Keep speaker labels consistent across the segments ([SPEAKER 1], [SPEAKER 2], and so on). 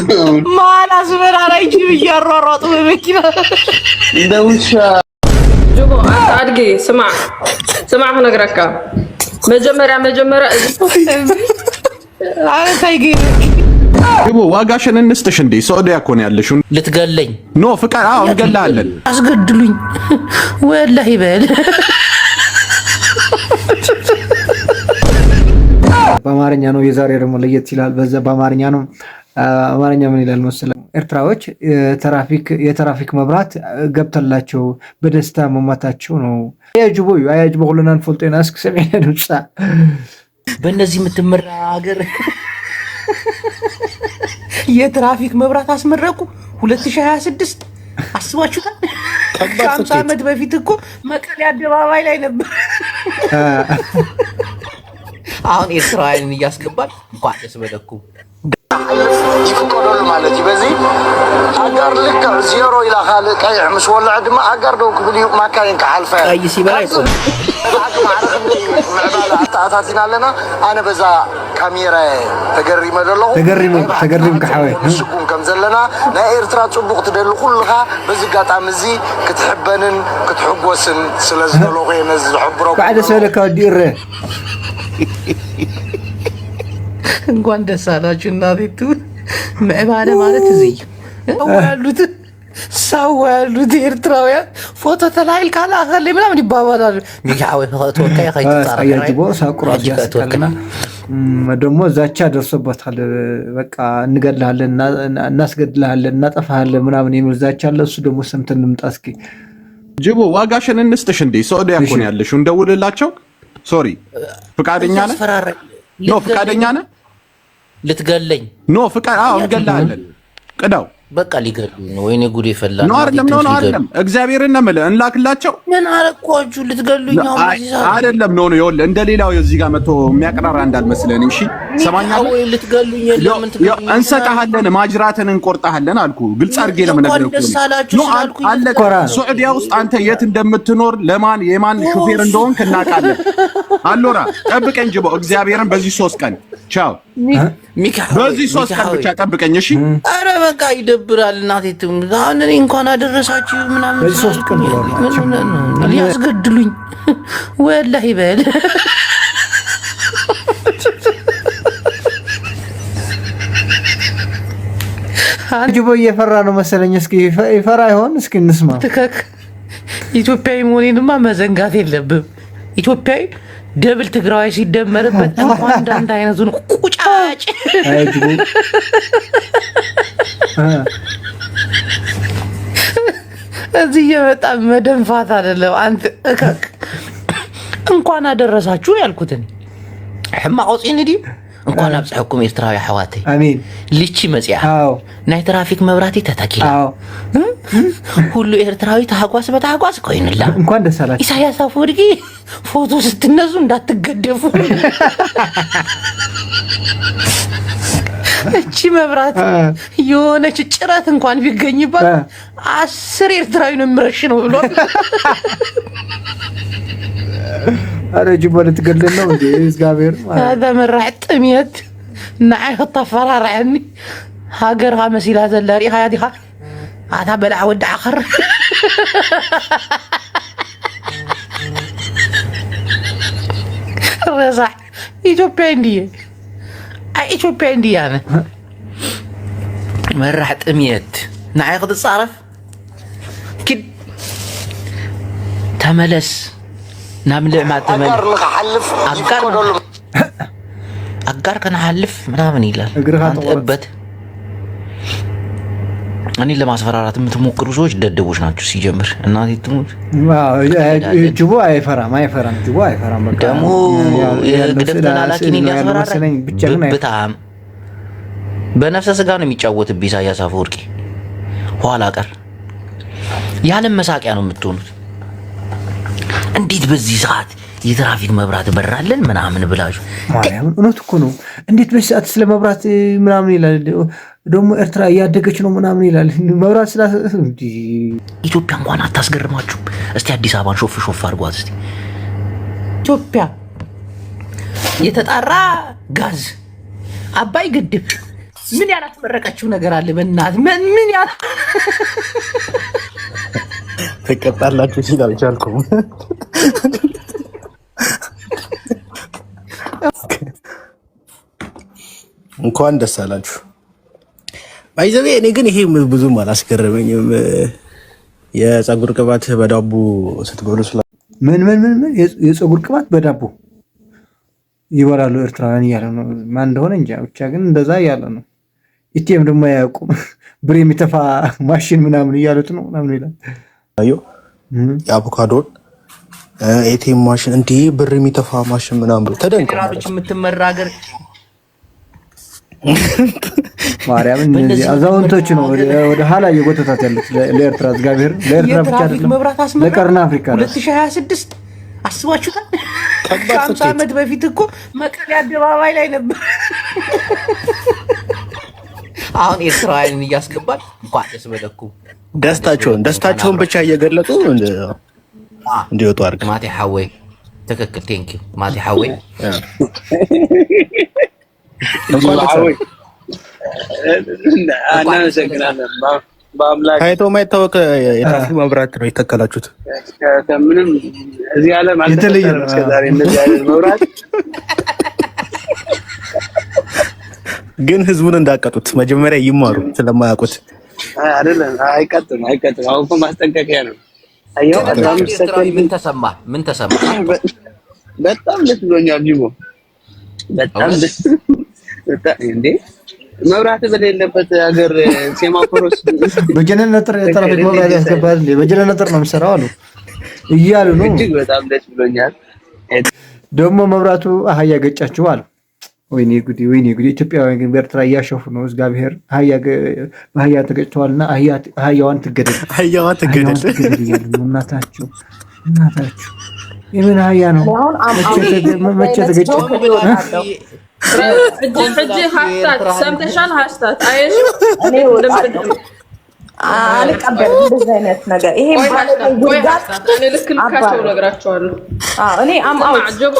[SPEAKER 1] መሀል አስመራ ላይ ጅብ እያሯሯጡ በመኪና
[SPEAKER 2] እንደ ውሻ።
[SPEAKER 3] ጅቦ ኣድጊ፣ ስማዕ ስማዕ፣ ክነግረካ መጀመርያ መጀመርያ
[SPEAKER 1] እንታይ ገይረ?
[SPEAKER 4] ጅቦ፣ ዋጋሽን እንስጥሽ እንዴ? ሳዑዲያ እኮ ነው ያለሽው።
[SPEAKER 5] ልትገለኝ?
[SPEAKER 4] No፣ ፍቃድ፣ አዎ እንገላለን።
[SPEAKER 5] አስገድሉኝ፣ ወላሂ በል።
[SPEAKER 6] በአማርኛ ነው። የዛሬ ደግሞ ለየት ይላል። በዛ በአማርኛ ነው። አማርኛ ምን ይላል መሰለህ? ኤርትራዎች የትራፊክ መብራት ገብተላቸው በደስታ መሞታቸው ነው። አያጅቦ እዩ፣ አያጅቦ ኩልና ንፈልጦ ኢና። እስኪ ሰሚዕና ንምፃእ።
[SPEAKER 5] በእነዚህ የምትመራ ሀገር የትራፊክ መብራት አስመረቁ 2026። አስባችሁታል? ከ50 ዓመት በፊት እኮ መቀሌ አደባባይ ላይ ነበር። አሁን ኤርትራውያንን እያስገባል እንኳን ደስ በለኩም።
[SPEAKER 7] ይፍቀደሉ ማለት እዩ። በዚ ኣጋር ልክዕ ዜሮ ኢላ ካልእ ቀይሕ ምስ ወልዐ ድማ ኣጋር ደው ክብል እዩ፣ ማካይን ክሓልፈ።
[SPEAKER 5] ቀይ ሲበራ ይቆም።
[SPEAKER 7] ማዕረ ክንደይ ምዕባለ ኣተኣታቲና ኣለና። ኣነ በዛ ካሜራ ተገሪመ ዘለኹ።
[SPEAKER 6] ተገሪምካ ሓወይ።
[SPEAKER 7] ንስጉም ከም ዘለና ናይ ኤርትራ ፅቡቅ ትደሊ ኩልካ በዚ ኣጋጣሚ እዚ ክትሕበንን ክትሕጎስን ስለ ዝደለኹ እየ ነዚ ዝሕብረኩም።
[SPEAKER 6] እንኳዕ ደስ በለካ ወዲ እረ።
[SPEAKER 5] እንኳን ደስ አላችሁ። እናቴቱ ምዕባለ ማለት እዚህ ያሉት ሰው ያሉት ኤርትራውያን ፎቶ ተላኢልካ ላኸለይ ምናምን ይባባላሉ። ሚካዊ ተወካይ።
[SPEAKER 6] አያጅቦ ሳቁ ራሱ ያስቃልና ደግሞ ዛቻ ደርሶበታል። በቃ እንገድልሃለን፣ እናስገድልሃለን፣ እናጠፋሃለን ምናምን የሚል ዛቻ አለ። እሱ ደግሞ ሰምተን እንምጣ እስኪ።
[SPEAKER 4] ጅቦ፣ ዋጋሽን እንስጥሽ እንዴ? ሳዑዲያ እኮ ነው ያለሽው። እንደውልላቸው። Sorry፣ ፍቃደኛ ነህ? No፣ ፍቃደኛ ነህ?
[SPEAKER 5] ልትገለኝ?
[SPEAKER 4] No፣ ፍቃድ፣ አዎ እንገላለን። ቅዳው።
[SPEAKER 5] በቃ ሊገሉኝ ነው። ወይኔ ጉዴ ፈላ።
[SPEAKER 4] No፣ አይደለም፣ no no አይደለም። እግዚአብሔርን ነው የምልህ፣ እንላክላቸው።
[SPEAKER 5] ምን አረኳችሁ? ልትገሉኝ? አሁን በዚህ ሰዓት?
[SPEAKER 4] አይደለም፣ no no ይኸውልህ፣ እንደ ሌላው እዚህ ጋር መጥቶ የሚያቀራራ እንዳልመስለን። እሺ ሰማኛለህ?
[SPEAKER 5] ወይ ልትገሉኝ? ለምን ትገሉኝ?
[SPEAKER 4] እንሰጣሃለን፣ ማጅራትን እንቆርጣሃለን አልኩ። ግልጽ አድርጌ ነው የምነግርህ።
[SPEAKER 5] እንኳን ደስ አላችሁ
[SPEAKER 4] No
[SPEAKER 5] ስላልኩኝ
[SPEAKER 4] አለ። ሱዑዲያ ውስጥ አንተ የት እንደምትኖር፣ ለማን የማን ሹፌር እንደሆንክ እናውቃለን። አሎራ ጠብቀኝ ጅቦ፣ እግዚአብሔርን በዚህ 3 ቀን ቻው። በዚህ 3 ቀን ብቻ ጠብቀኝ እሺ።
[SPEAKER 5] አረ በቃ ይደብራል። እናቴ ትሙት። አሁን እኔ እንኳን አደረሳችሁ ምናምን
[SPEAKER 6] በዚህ 3 ቀን ብለዋል።
[SPEAKER 5] ሊያስገድሉኝ፣ ወላሂ በል።
[SPEAKER 6] ጅቦ እየፈራ ነው መሰለኝ። እስኪ ይፈራ ይሆን? እስኪ እንስማ።
[SPEAKER 5] ትከክ ኢትዮጵያዊ መሆኔንማ መዘንጋት የለብም። ኢትዮጵያዊ double ትግራዋይ ሲደመርበት እንኳን እንዳንድ አይነቱን ቁጫጭ
[SPEAKER 6] አይ ጅቦ
[SPEAKER 5] እዚህ እየመጣ መደንፋት አይደለም። አንተ እከክ፣ እንኳን አደረሳችሁ ያልኩትን ሕማቅ ወፂኒ ድዩ? እንኳን ኣብፅሐኩም ኤርትራዊ ኣሕዋተይ።
[SPEAKER 6] አሜን።
[SPEAKER 5] ልቺ መፅያ ናይ ትራፊክ መብራቲ ተተኪላ ሁሉ ኤርትራዊ ታህጓስ በታህጓስ ኮይኑላ።
[SPEAKER 6] እንኳን ደስ አላችሁ።
[SPEAKER 5] ኢሳያስ አፈወርቂ ፎቶ ስትነሱ እንዳትገደፉ። እቺ መብራት የሆነች ጭረት እንኳን ቢገኝባት 10 ኤርትራዊ ነው የምረሽ ነው ብሏል።
[SPEAKER 6] አረ ጅቦ ልትገድልን ነው እንዴ? እግዚአብሔር።
[SPEAKER 5] هذا መራሕ ጥምየት ንዓይ ክተፈራርዐኒ ሃገርካ መሲላ ዘላ ሪኢኻያ ዲኻ ኣታ በላዕ ወዲ ዓኸር? ረሳሕ ኢትዮጵያ እንድየ፣ ኣይ ኢትዮጵያ እንድየ። ኣነ መራሕ ጥምየት ንዓይ ክትፃረፍ ኪድ ተመለስ ናብ ልዕማ ተመለስ።
[SPEAKER 7] ኣጋር ንክሓልፍ
[SPEAKER 5] ኣጋር
[SPEAKER 7] ይፍቀደሉ።
[SPEAKER 5] አጋር ከነሐልፍ ምናምን ይላል።
[SPEAKER 6] እግርህ
[SPEAKER 5] አንተ
[SPEAKER 6] አትቆረጥ።
[SPEAKER 5] እበት፣ እኔን ለማስፈራራት የምትሞክሩ ሰዎች ደደቦች ናቸው። ሲጀምር እናቴ ትሙት።
[SPEAKER 6] ጅቦ አይፈራም፣ አይፈራም፣ ጅቦ አይፈራም። በቃ
[SPEAKER 5] ደግሞ
[SPEAKER 6] ያለው
[SPEAKER 5] የግደፍ
[SPEAKER 6] ስዕል
[SPEAKER 5] ተላላኪ እኔን
[SPEAKER 6] ነው ያለው
[SPEAKER 5] ሊያስፈራራኝ
[SPEAKER 6] መሰለኝ። ብቻ ግን አይፈራም።
[SPEAKER 5] ብብታም በነፍሰ ስጋ ነው የሚጫወትብህ ኢሳያስ አፈወርቂ። ኋላ ቀር የዓለም መሳቂያ ነው የምትሆኑት። እንዴት በዚህ ሰዓት የትራፊክ መብራት በራለን ምናምን ብላችሁ
[SPEAKER 6] ማርያምን እውነት እኮ ነው። እንዴት በዚህ ሰዓት ስለ መብራት ምናምን ይላል። ደግሞ ኤርትራ እያደገች ነው ምናምን ይላል። መብራት ስላ
[SPEAKER 5] ኢትዮጵያ እንኳን አታስገርማችሁም? እስቲ አዲስ አበባን ሾፍ ሾፍ አድርጓት እስቲ። ኢትዮጵያ የተጣራ ጋዝ፣ አባይ ግድብ።
[SPEAKER 1] ምን ያላስመረቀችው ነገር አለ? በእናትህ ምን ያላ
[SPEAKER 2] ትቀጣላችሁ ሲል አልቻልኩም። እንኳን ደስ አላችሁ። By the way እኔ ግን ይሄ ብዙም አላስገረመኝም። የፀጉር ቅባት በዳቦ ስትበሉ ስላ
[SPEAKER 6] ምን ምን ምን ምን የፀጉር ቅባት በዳቦ ይበላሉ ኤርትራውያን እያለ ነው። ማን እንደሆነ እንጃ፣ ብቻ ግን እንደዛ እያለ ነው። ATM ደግሞ አያውቁም። ብር የሚተፋ ማሽን ምናምን እያሉት ነው ምናምን ይላል።
[SPEAKER 2] የአቮካዶን ATM ማሽን እንዲህ ብር የሚተፋ ማሽን ምናምን ብሎ ተደንቀው
[SPEAKER 5] ፌዴራሎች የምትመራ ሀገር
[SPEAKER 6] ማርያምን እነዚህ አዛውንቶች ነው ወደ ኋላ እየጎተታት ያሉት ለኤርትራ። እግዚአብሔር ለኤርትራ ብቻ አይደለም ለቀርን አፍሪካ
[SPEAKER 1] 2026 አስባችሁታል? ከ50 ዓመት በፊት እኮ መቀሌ አደባባይ ላይ ነበር።
[SPEAKER 5] አሁን ኤርትራውያንን እያስገባል እንኳን ደስ በለኩም።
[SPEAKER 2] ደስታቸውን ብቻ እየገለጹ እንዲወጡ አድርግ።
[SPEAKER 5] ማቴ ሐወይ ትክክል። Thank you ማቴ ሐወይ።
[SPEAKER 8] እናመሰግናለን። በአምላክ
[SPEAKER 2] ታይቶ የማይታወቅ የትራፊክ መብራት ነው የተከላችሁት።
[SPEAKER 8] ምንም እዚህ ዓለም አልተፈጠረም እስከዛሬ እንደዚህ አይነት መብራት።
[SPEAKER 2] ግን ህዝቡን እንዳቀጡት መጀመሪያ ይማሩ ስለማያውቁት
[SPEAKER 8] አይደለም። አይቀጥም አይቀጥም። አሁን እኮ ማስጠንቀቂያ ነው። አየው
[SPEAKER 5] 15 ሰከንድ። ምን ተሰማ? ምን ተሰማ?
[SPEAKER 8] በጣም ደስ ብሎኛል ጅቦ። በጣም ደስ እንዴ መብራት በሌለበት ሀገር ሴማፎሮስ
[SPEAKER 6] በጀነሬተር የትራፊክ መብራት ያስገባል እንዴ? በጀነሬተር ነው የሚሰራው አሉ እያሉ ነው።
[SPEAKER 8] እጅግ በጣም ደስ ብሎኛል።
[SPEAKER 6] ደግሞ መብራቱ አህያ ገጫችሁ አሉ። ወይኔ ጉዴ፣ ወይኔ ጉዴ! ኢትዮጵያውያን ግን በኤርትራ እያሸፉ ነው። እግዚአብሔር በአህያ ተገጭተዋልና አህያዋን ትገደል፣
[SPEAKER 2] አህያዋን ትገደል
[SPEAKER 6] እያሉ ነው። እናታችሁ እናታችሁ የምን አህያ ነው? መቼ ተገጨ?
[SPEAKER 3] ሕጂ hashtag ሰምተሻል? Hashtag አየሽ?
[SPEAKER 9] አልቀበልም እንደዚህ አይነት ነገር። ይሄ
[SPEAKER 3] እኔ ልክ ልካቸው እነግራቸዋለሁ።
[SPEAKER 9] እኔ I'm out።
[SPEAKER 3] ጅቦ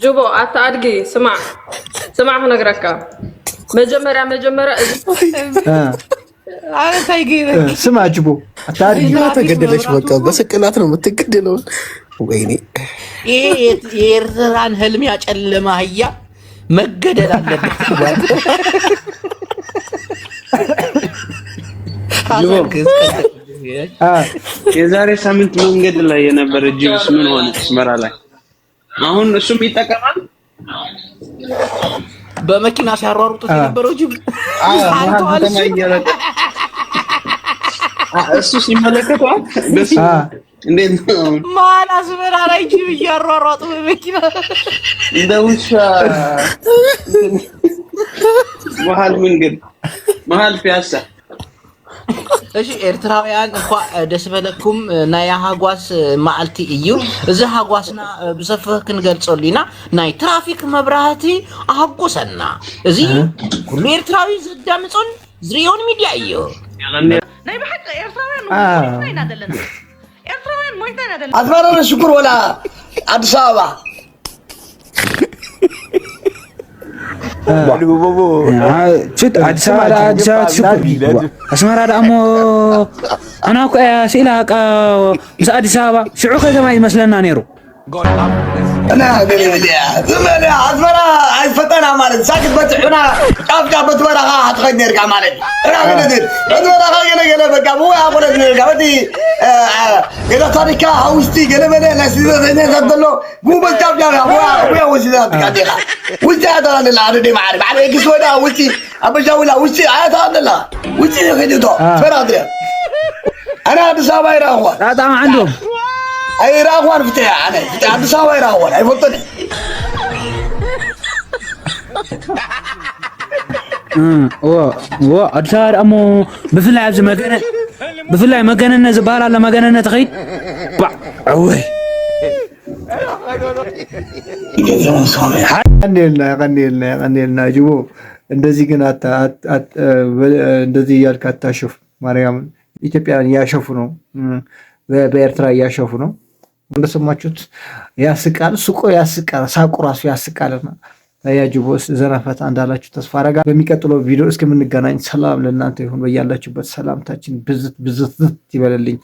[SPEAKER 3] ጅቦ አታድጊ። ስማዕ ስማዕ ክነግረካ መጀመሪያ መጀመሪያ
[SPEAKER 6] ስማ ጅቦ አታድጊ።
[SPEAKER 2] ተገደለች። በቃ በስቅላት ነው የምትገደለው። ወይኔ
[SPEAKER 5] ይሄ የኤርትራን ህልም ያጨለመ አህያ መገደል አለበት።
[SPEAKER 8] የዛሬ ሳምንት መንገድ ላይ የነበረ ጅብስ ምን ሆነ? አስመራ ላይ አሁን እሱም ይጠቀማል።
[SPEAKER 5] በመኪና ሲያሯሩጡት የነበረው ጅብ
[SPEAKER 8] እሱ ሲመለከተዋል። እንዴት ነው
[SPEAKER 1] መሀል አስመራ ላይ ጅብ እያሯሯጡ በመኪና
[SPEAKER 8] እንደ ውሻ መሀል መንገድ መሀል ፒያሳ።
[SPEAKER 5] እሺ ኤርትራውያን እንኳ ደስ በለኩም። ናይ ሃጓስ መዓልቲ እዩ እዚ። ሃጓስና ብሰፍህ ክንገልፀሉ ኢና። ናይ ትራፊክ መብራህቲ ኣሃጎሰና። እዚ ኩሉ ኤርትራዊ ዘዳምፆን ዝርዮን ሚድያ እዩ።
[SPEAKER 1] ናይ ብሓቂ ኤርትራውያን ሞይትና ኢና ዘለና። ኤርትራውያን ሞይትና ኢና ዘለና።
[SPEAKER 7] አስመራ ሽኩር ወላ አዲስ አበባ?
[SPEAKER 10] አዲስ አበባ አዲስ አበባ ትሽኩር ኣስመራ ዳ እሞ ኣና እኮ እያ ስኢላ ምስ ኣዲስ ኣበባ ሽዑ ከተማ ይመስለና ነይሩ።
[SPEAKER 7] አስመራ ኣይፈጠና ማለት ሳክት በትሑና ጫፍ ጫፍ በቲ በረኻ ትኸይድ ነርካ ማለት እና በቲ በረኻ ገለ ገለ በቃ ብወይ ኣቆለት ነርካ በቲ ገዛ ታሪካ ሃውስቲ ገለ መለ ናይ ስደተኛታት ዘሎ ብኡ ጫፍ ጫፍ ቡያ ወሲዳ ትካ ውስቲ ኣያታላ ኣደ ማዓሪ ማዓሪ ኤክስ ወዳ ውስቲ ኣበሻዊላ ውስቲ ኣያታላ ውስቲ ከይድቶ ኣስመራ ትሪያ። ኣነ ኣዲስ ኣበባ ኣይረኣኽዋን።
[SPEAKER 10] ጣጣ ዓንዶም።
[SPEAKER 7] ኣይረኣኽዋን። ፍትሕ ኣነ ፍትሕ ኣዲስ ኣበባ ኣይረኣኽዋን፣ ኣይፈልጦን።
[SPEAKER 10] ኣዲስ ኣበባ ዳ እሞ ብፍላይ ኣብዚ መገነ ብፍላይ መገነነ ዝበሃል ኣሎ። መገነነ ትኸይድ ዕወይ።
[SPEAKER 6] ቀንዴልና ቀንዴልና ቀንዴልና ጅቦ። እንደዚህ ግን እንደዚህ እያልክ አታሾፍ። ማርያምን ኢትዮጵያን እያሸፉ ነው፣ በኤርትራ እያሸፉ ነው። እንደሰማችሁት ያስቃል፣ ሱቆ ያስቃል፣ ሳቁ ራሱ ያስቃልና ያጅቦስ ዘና ፈታ እንዳላችሁ ተስፋ አረጋ። በሚቀጥለው ቪዲዮ እስከምንገናኝ ሰላም ለእናንተ ይሁን። በያላችሁበት ሰላምታችን ብዝት ብዝት ይበልልኝ።